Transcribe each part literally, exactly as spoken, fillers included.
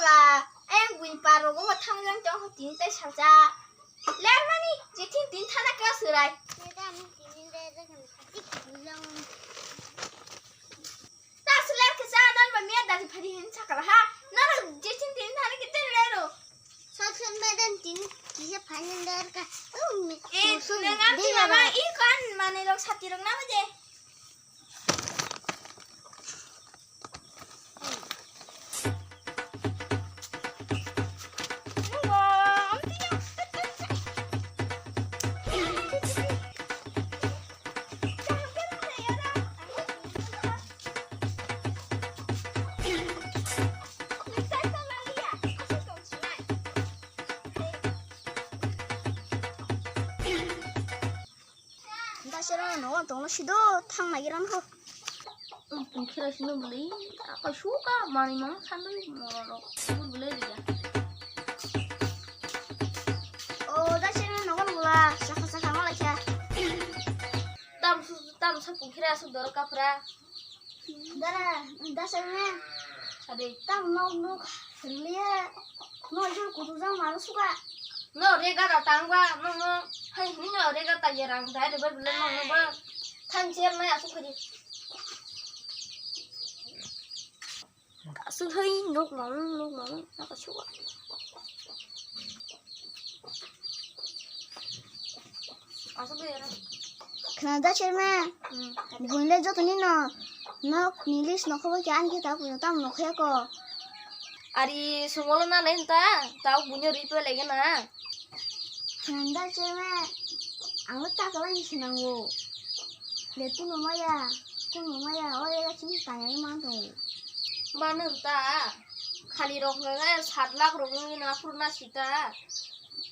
Ba, ayang bui parok omo thang jang tong ho tin tai salsa. Ler mani, je tin tin thana kla surai. Ta suler kisa non ba miya dadi phadi hin sakala ha. Nana je tin tin thana kite lero. Sot sot medan tin kisa phani ler ka. Eh, nang am tin mama i kan mane rok sati rok nama je. Dasera nogo tongna sido thang nagi ran ho. Tongkhira sino bwlwi ako suka manwi mano sandwi morok bwlwi rija. O dasera nogo bula saka saka malaikha. Tam su tam sa tongkhira su doro kapra. Dara, dasarne. Sadi. Tam nok nok liye. No jul kutu jang malu suka. No rega da tangba, no no. Hai ni no rega ta yerang dai de bel bel no no ba. Than cher na asu khadi. Asu hai nok malu nok malu na ka suka. Khna da cherma. Hmm. Buinle jotoni no. Nok ni list no khobo kya ani khe ta puno tam no khe ko. Ari sumolo na len ta. Tau bunyo ripe lege na. Khna da cherma. Ang ta kala ni sinango. Le tu no maya. Tu no maya. Ore ga chini ta ya man to. Manu ta. Khali rok nge sat lakh rok nge na phuru na sita.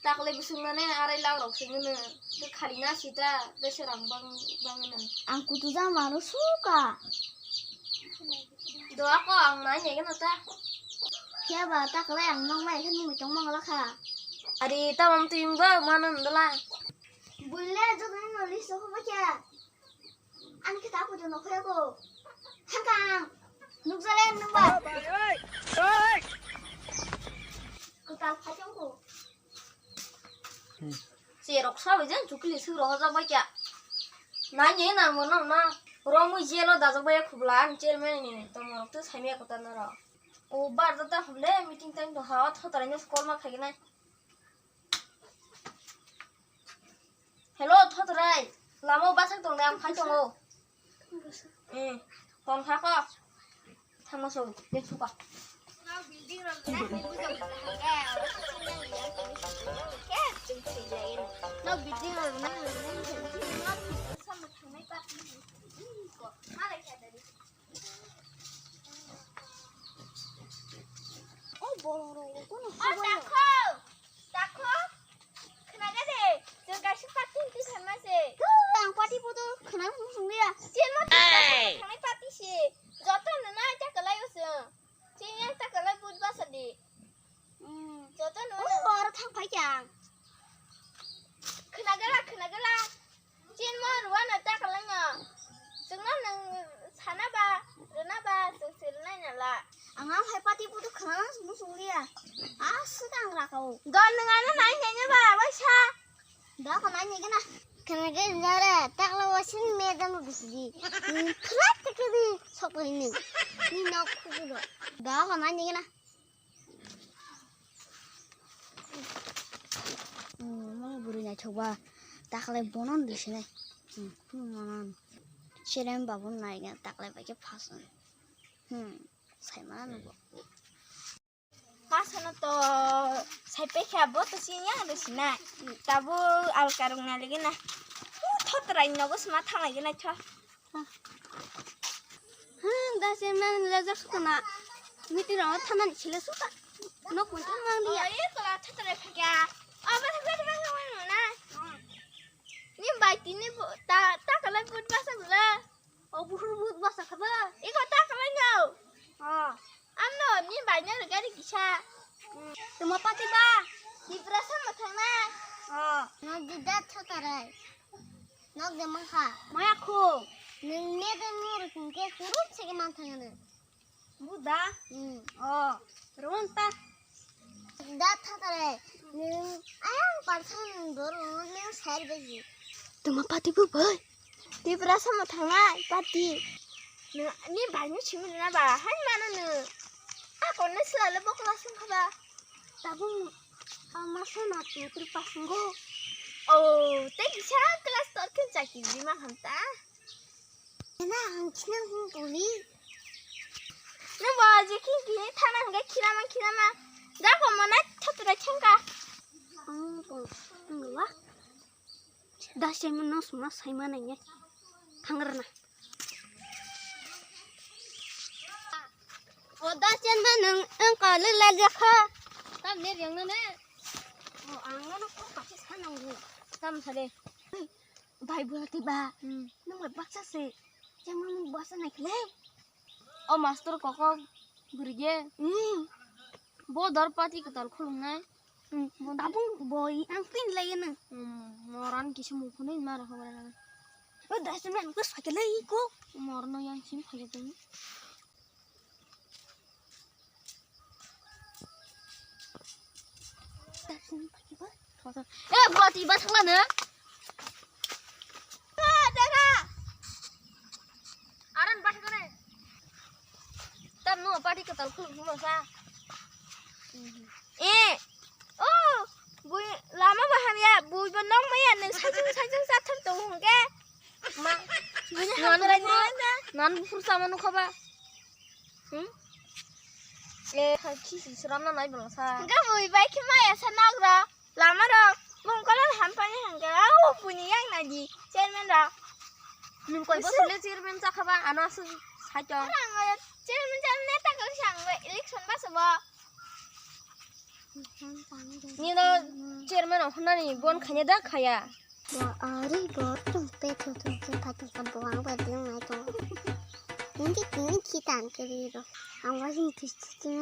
Takle bising mane arai lakh rok sing nge. Te khali na sita, te se rang bang, bang nge. Ang kutu jang mano suka. Doa ko ang nai nege na ta. Kya ba takle ang nong mai khe nung tong mang la kha. Ari ta mam tu yung ba mano ndala. Bulle jo ni no list ko ba kya. Ani khe ta kutu no khoya ko. Hangkang. Nukjale nungba. Kwtal phaitong ko. Cherok sabai jan chukli suk rohorjak bai kya. Nai ni nang mo nang na. Romwi jelo dajak bai khubla ani chairman ni tongmorok tu saimya kwtal naro. O bar da ta humle meeting time to ha o thotarai no call ma khaigena. Hello, Thotorai. Lama o bwsak tong de, ang phai tongo. Eh, tong kha kho. Thangma so, de thuka. O bolong rok kono habo ya. Takho! Takho! Khnaga de, chwng kaisa party hinwi phaima se. Thuu, ang party bodo khna sung sung liya. Chini party se. Joto no nai ta kalai o chwng. Chini yang ta kalai but basa di. Hmm. Joto no. O, oro thang phai kya ang. Khnaga la, khnaga la. Chini mo rwano ta kalai no. Chwngno nwng sana ba, rwna ba, chwng se rwnai na la. Ang ang hai party bodo khna sung sung liya. Aswk ang rakao. Don nwng ano nai nai ba, bai sa. Da ko nai nai gana. Khna ge jare, takla wasin me dam bisdi. Flat ke di sokoi ni. Ni nok khujuro. Da ko nai nai gana. Hmm, mo buri nai thok ba. Takle bonon di sini. Hmm, hmm, monon. Serem babon nai gana takle ba ke phason. Hmm, sai mana nugo. Masano to sai pekha bo to sini yang de sini. Tabu alkarung nai lagi na. Uh, thot rai nogo sma thang lagi na tho. Hmm, da se man le jak suka na. Miti rong thanan chile suka. No kun tun mang dia. Oi, kala thot rai phakya. Aba thot rai phakya na. Ni bai tini ta ta kala put basa gula. O buhur but basa khaba. Iko ta kala no. Oh. Amno ni bai no gari kisa. Tuma pati ba. Ni prasa mathang na. Oh. No dida thot rai. Nok de mangkha. Maya kho. Nwng ne de nur kungke kuruk sege manthangnw. Buda? Hmm. Oh, ronta. Da thakare, nung ayang parsa nung doro, nung ser beji. Tuma pati bu bai. Tipra sama thangnai pati. Nung ni bai ni simi na ba, hai mana nung. A konne sila le bokla sung khaba. Tabung, a masa na tu tu pasungo. Oh, te kisa class tor kin chaki di ma hamta. Ena ang khinang hung tuli. Nung bo je khin kini thana hingke khinama khinama. Ja ko mana thotra khengka. Ang ko nungwa. Da se mun no suma sai mana ye. Thangrana. O da chen ma nung ang ka le le jakha. Tam ne yang ne. O ang no ko ka se sanang ni. Tam sare. Bai bulati ba. Hmm. Nung bai baksa se. Chama nung baksa nai kle. O master koko burge. Hmm. Bo dor pati kwtal khulum nai. Hmm. Bo tabung boi ang tin lai na. Hmm. Moran kisa mukhunai ma rokha bara. O da se nang ko sakle iko. Morno yang sim phage tong. Eh, buat tiba salah na. Ah, tega. Aran pas kene. Tam no pati kwtal khulum khulum sa. Eh. Oh, bui lama baham ya, bui bo nong maya nung sajung sajung satham tong hungke. Ma. Nan bufur sama nukha ba. Hmm? Eh, hai khisi sramna nai bwla sa. Hingke bui bai khe maya sa nagra. Lama rok mongkol hampani hingke au puni yang nadi chairman rok. Nung koi bosor le chairman chakha ba ano aswk saito. Ano ang chairman cham neta kok sang election ba sabo. Nino chairman o hwnani bon khanya da khaya. Wa ari bo tum pe thu thu thu pha thu pha bo ang ba ding nai to. Nindi kini khitan kiri ro. Ang wa jing thu thu thu.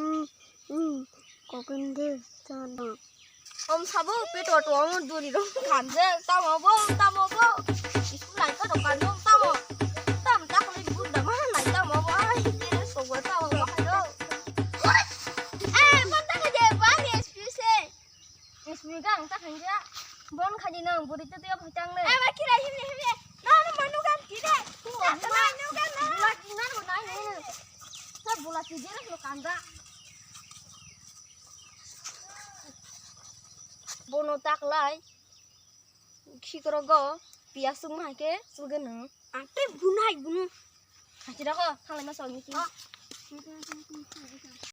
Hmm. Kokun de to no. Om sabo pe to to om duri ro kan je tamo bo tamo bo. Isu lai ka do kan do tamo. Tam ta ko ni bu da ma lai tamo bo. Ai ke so bo tamo bo. Eh, bon ta ka je ba ni S P se. Ismi gang ta khanja. Bon khaji nang buri tu tiya bhajang le. Aba kira himne himne. Na na manu gan kira. Na na manu gan na. Bula kina no nai ne. Sa bula kije lo kanda. Bono taklai. Khikro go piasung ma ke sugen no. Ante bunai bunu. Khachira ko thanglai ma song ni.